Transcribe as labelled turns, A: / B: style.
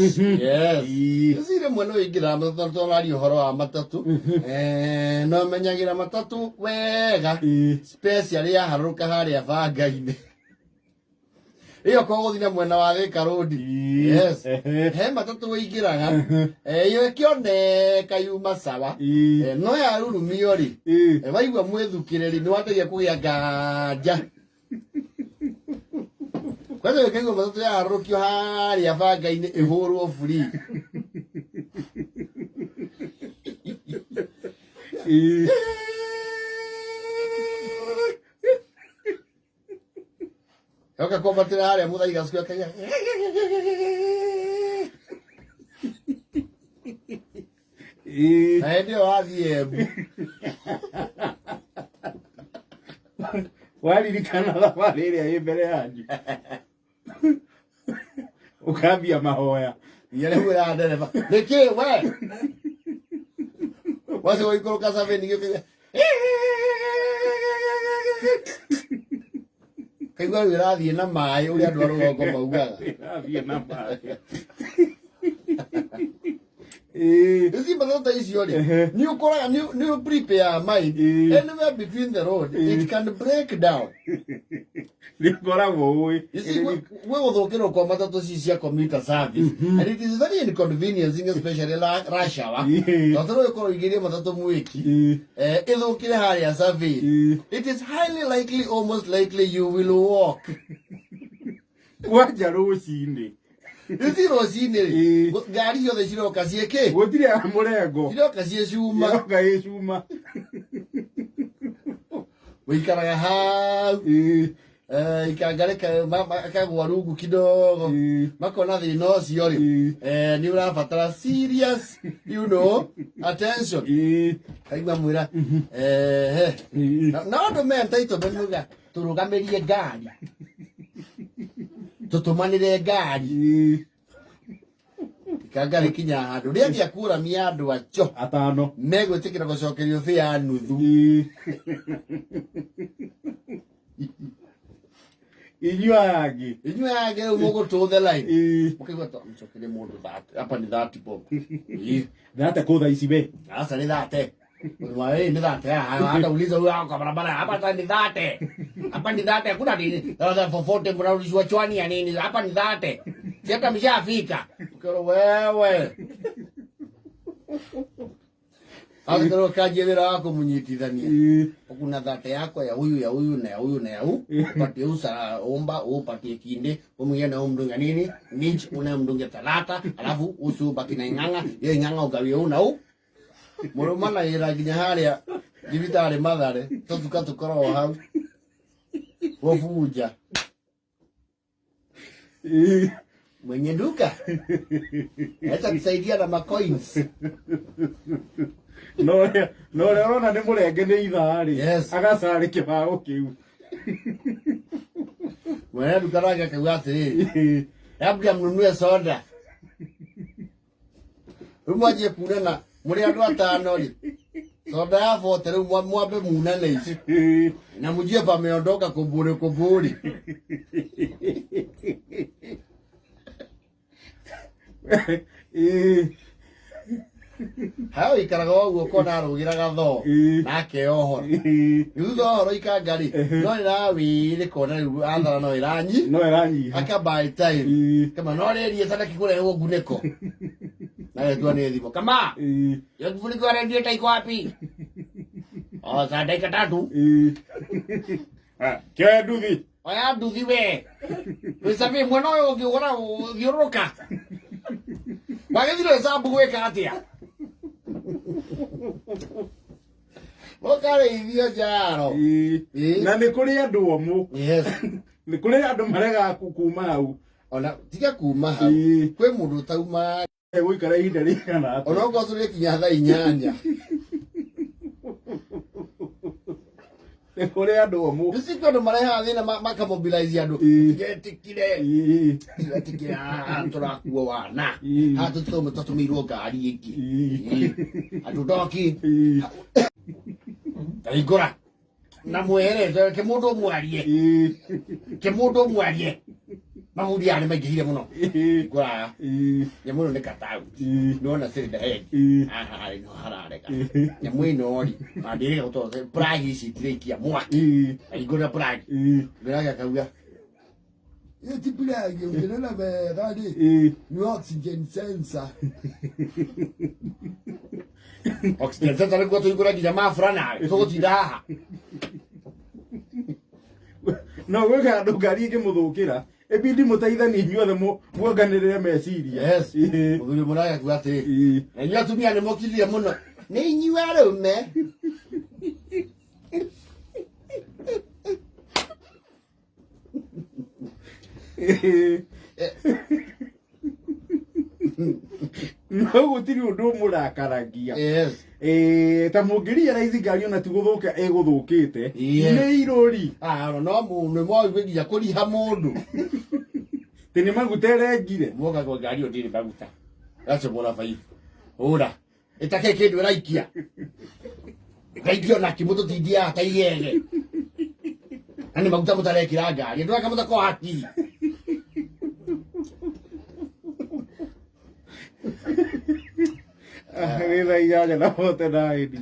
A: Yes.
B: Ii.
A: Ici rĩmwe nĩ ũingĩraga matatũ tũraria ũhoro wa matatũ. Eh, no menyagĩra matatũ wega.
B: Ii.
A: Special yaharũrũka harĩa banga-inĩ. Ĩyo ko gũthiĩ na mwena wa Thika Road.
B: Ii.
A: Yes.
B: Ehe.
A: He matatũ ũingĩraga. Eh, ĩyo ĩkĩoneka yuma sawa.
B: Ii.
A: Eh, no yarurumio rĩ.
B: Ii.
A: Eh, waigua mwĩthukĩre rĩ nĩ wanjagia kũgĩa nganja. Kwanza ũkaigua matatũ yaharũrũkio harĩa banga-inĩ ĩhũrwo free.
B: Ii.
A: Yoka kwambatĩra harĩa Muthaiga Square kaigua
B: Ii.
A: na hĩndĩ ĩyo wathiĩ Embu.
B: Waririkana thabarĩ ĩrĩa ĩ mbere yanyu. Ũkambia mahoya.
A: Nginya rĩu wĩraga ndereba nĩkĩ we waci gũikũrũka cabeni gĩũkaigua kaigua rĩu ĩrathiĩ na maĩ ũrĩa andũ a rũgongo maugaga.
B: Ĩrathiĩ na maĩ. Ĩĩ.
A: Ici mathata icio rĩ
B: Ehe.
A: nĩ ũkoraga nĩ ũ prepare mind
B: Ĩĩ.
A: anywhere between the road it can break down.
B: Nĩ ũkoragwo ũĩ.
A: You see, gwĩ gũthũkĩrwo kwa matatũ ci cia commuter service and it is very inconveniencing especially rush hour.
B: Ĩĩ.
A: Tondũ rĩu ũkorwo ũingĩrie matatũ mwĩki
B: Ĩĩ.
A: eh, ĩthũkĩre harĩa survey.
B: Ĩĩ.
A: It is highly likely, almost likely you will walk.
B: Kwanja rũcinĩ.
A: You see rũcinĩ rĩ
B: Ĩĩ.
A: ngari ciothe ciroka ciĩ kĩ
B: Gũtirĩ ya mũrengo.
A: ciroka ciĩ cuma.
B: Ĩroka ĩ cuma.
A: Wĩikaraga hau.
B: Ĩĩ.
A: Eh, ikanga rĩka akagwa rungu kidogo.
B: Ĩĩ.
A: Makona thĩna ũcio rĩ
B: Ĩĩ.
A: eh, nĩ ũrabatara serious attention.
B: Ĩĩ.
A: Kaigua mwĩra eh, he.
B: Ĩĩ.
A: Na andũ me entitlement muga tũrũgamĩrie ngari tũtũmanĩre ngari.
B: Ĩĩ.
A: Ikanga rĩkinya handũ rĩanjia kũramia andũ acio
B: Atano.
A: megwĩtĩkĩra gũcokerio bĩ ya nuthu.
B: Ĩĩ. Inyuĩ aya angĩ.
A: Inyuĩ aya angĩ rĩu mũgũtũthe line.
B: Ĩĩ.
A: Mũkaigua ta mũcokerie mũndũ thate hapa ni 30 bob. Ĩĩ.
B: Thate kũ thaa ici we.
A: Sasa ni thate. Wewe ni thate. Hata uliza huyo kwa barabara hapa hata ni thate. Hapa ni thate hakuna nini. Sasa fofote mnarudishwa chwani ya nini? Hapa ni thate. Si hata mshafika. Ukiona wewe. Hata kero kaje wĩra wa kũmũnyitithania.
B: Ĩĩ.
A: Kuna thate yako ya huyu ya huyu na ya huyu na ya huyu. Upatie usa omba, upatie kinde, umwingine na umdunge nini? Ninch una mdunge talata, alafu usu ubaki na ing'ang'a, hiyo ing'ang'a ugawie huu na huu. Mũrũmanagĩra nginya harĩa thibitarĩ Mathare, tũtuka tũkoragwo hau. Gũbunja.
B: Ĩĩ.
A: Mwenye duka aweza kusaidia na macoins.
B: Na ũrĩa na ũrĩa ũrona nĩ mũrenge nĩ ithaa rĩ.
A: Yes.
B: Agacarĩ kĩbaũ kĩu.
A: Mwenye duka nake akauga atĩrĩrĩ,
B: Ĩĩ.
A: labda mnunue soda. Rĩu mwanjie kunana mũrĩ andũ atano rĩ, soda ya bote rĩu mwambe munane ici
B: Ĩĩ.
A: na mjue pameondoka kuburi kuburi.
B: Ĩĩ.
A: Hau ikaraga ũguo ũkona arũgĩra gathoo
B: Ĩĩ.
A: na akeohora.
B: Ĩĩ.
A: Rĩu thutha wa ũhoro ikanga rĩ, no ĩrawĩrĩ kona rĩu athara no ĩranyi
B: No ĩranyiha.
A: aka buy time.
B: Ĩĩ.
A: Kama no rĩrie tana kĩkũrehwo ngunĩko. Na getua nĩ thimũ. Kama
B: Ĩĩ.
A: hiyo kifuniko ya radiator iko wapi? Oh, saa dakika tatu.
B: Ĩĩ. Ah, Kĩoya nduthi.
A: Oya nduthi we. Wĩcabi mwena ũyũ ũngĩ ũgora thiũrũrũka. Wagĩthirwo hesabu gwĩka atĩa? Ũkarĩithio njaro.
B: Ĩĩ.
A: Ĩĩ.
B: Na nĩ kũrĩ andũ omũ.
A: Yes.
B: Nĩ kũrĩ andũ maregaga kuma hau.
A: Ona tiga kuma hau.
B: Ĩĩ.
A: Kwĩ mũndũ ũtauma
B: Egũikara ihinda rĩigana atĩa?
A: ona okorwo tũrĩkinya thaa inyanya.
B: Nĩ kũrĩ andũ omũ.
A: You see kwĩ andũ marehaga thĩna makamobilize andũ.
B: Ĩĩ.
A: Tigetĩkire.
B: Ĩĩ.
A: Tigetĩkire haha tũrakuo wana.
B: Ĩĩ.
A: Haha tũtũme tũtũmĩirwo ngari ĩngĩ.
B: Ĩĩ.
A: Hatutoki.
B: Ĩĩ.
A: Hingũra. Na mwehere ke mũndũ ũmwe arie.
B: Ĩĩ.
A: Ke mũndũ ũmwe arie. Mabundi aya nĩ maingĩhire mũno. Ngũraya. Nyamũ ĩno nĩ katau. Nĩwona cylinder head. Haha rĩ nĩho hararega. Nyamũ ĩno rĩ, ona ndĩrĩga gũtoo plug ici itiraikia mwaki. Ahingũrĩra plug. Ngũraya akauga
C: Ĩyo ti plug, ũngĩrora wega rĩ, nĩ oxygen sensor.
A: Oxygen sensor nĩguo tũhingũre nginya mabura nawe. Tũgũtinda haha.
B: No gwä handå ngari ĩngä må thå kä ra ĩbindi mũteithanie inyuothe muonganĩrĩre meciria.
A: Yes. Mũthuri mũraya akiuga atĩrĩ. Na inyuĩ atumia nĩ mũkirire mũno. Nĩ inyuĩ arũme.
B: No gũtirĩ ũndũ ũmũrakaragia.
A: Yes.
B: Ta mũngĩrealize ngari ona ti gũthũka ĩgũthũkĩte.
A: Yes.
B: Nĩ irũri.
A: Ah, no mũndũ nĩ nginya kũriha mũndũ.
B: Tĩ nĩ maguta ĩrengire.
A: Mwoka kwa ngari ĩyo ndĩrĩ maguta. Gacomora baibũ. Hũra. Ĩtakĩrĩ kĩndũ ĩraikia. Ĩraikia ona kĩ mũtũtindiaga ta igege. Na nĩ maguta mũtarekĩra ngari. Andũ aka mũtakorwo hakiri.
B: Nĩ thaa 8:49.